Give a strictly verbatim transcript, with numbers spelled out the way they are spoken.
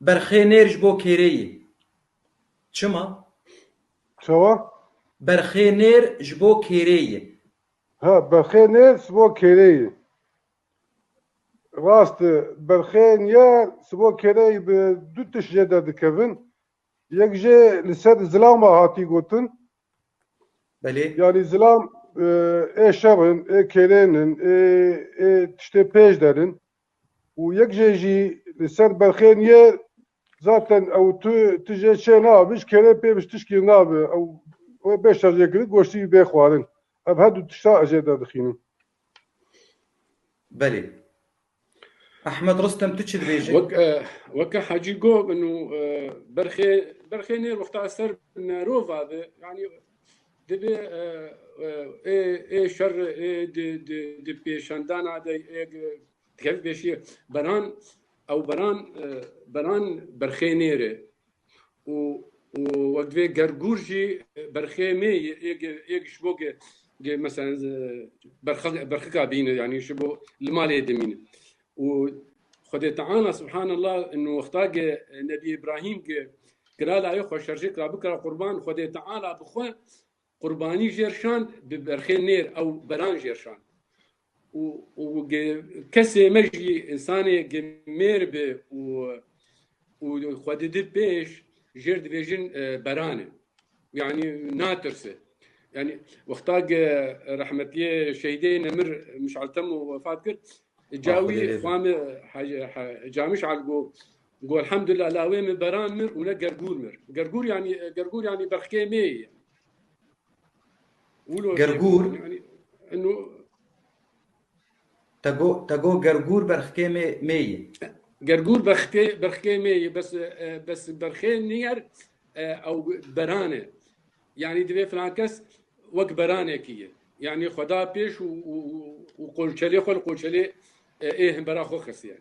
Berxê nêr ji bo kêrê yî. Çima? Çawa? Berxê nêr ji bo kêrê yî. Ha, berxê nêr ji bo kêrê yî. Rast e, berxê nêr ji bo kêrê yî bi du tişt jê derdikevin. Yek jê li ser zilama hatî gotin. Belê. Yanî zilam e, ê şer in, ê kêrên in, ê, ê tiştê pêş der in. Û yek jê jî li ser berxê nêr zaten ew tu, tu jê çê nabî, ji kêrê pê bi tişkî nabe. Ew wê bê şerjê kirin, goştî bê xwarin. Ev her du tişta ez jê derdixînim. Belê. Ehmed Rustem, tu çi dibêjî? Wek, e, weke Hecî got, û, e, berxê, berxê nêr wexta ser nerova de, yani, dibe, e, e, ê, ê şer, ê di, di, di pêşendana de, ê di, dikevî pêşiyê. Beran, ew beran, e, beran berxê nêr e. Û, û wek divê gergûr jî berxê mê ye, ê ge, ê ge ji bo ge, ge, mesela, e, berxe-, berxika bîne, yani ji bo li malê dimîne. Û Xwedê Teala, subhanallah, û wexta ge Nebî Îbrahîm ge kira layê xwe şerjê kira bikira qurban, Xwedê Teala bi xwe qurbanî jêr şand, bi berxê nêr ew beran jêr şand. Û, û ge-, kesê me jî, însanê ge mêr be û, û xwe didi pêş, jêr dibêjin, e, beran e. Yani natirse. Yani wexta ge rehmetiyê şehîdê nemir Mişal Temo wefat kir, cawî xwe me Camişal go, go elhamdulillah, lawê me beran mir û ne gergûr mir. Gergûr yani, e, gergûr yani berxkê me ye. Gergûr. Yani, eno, Te go, te go gergûr berxkê me, me ye. Gergûr berxkê, berxkê me ye, bes, e, bes berxê nêr, e, ew beran e. Yani divê filan kes wek beranekî ye. Yani xwe da pêş û, û, û, û qolçelê xwe li qolçelê, e, ê hembera xwe xistiye.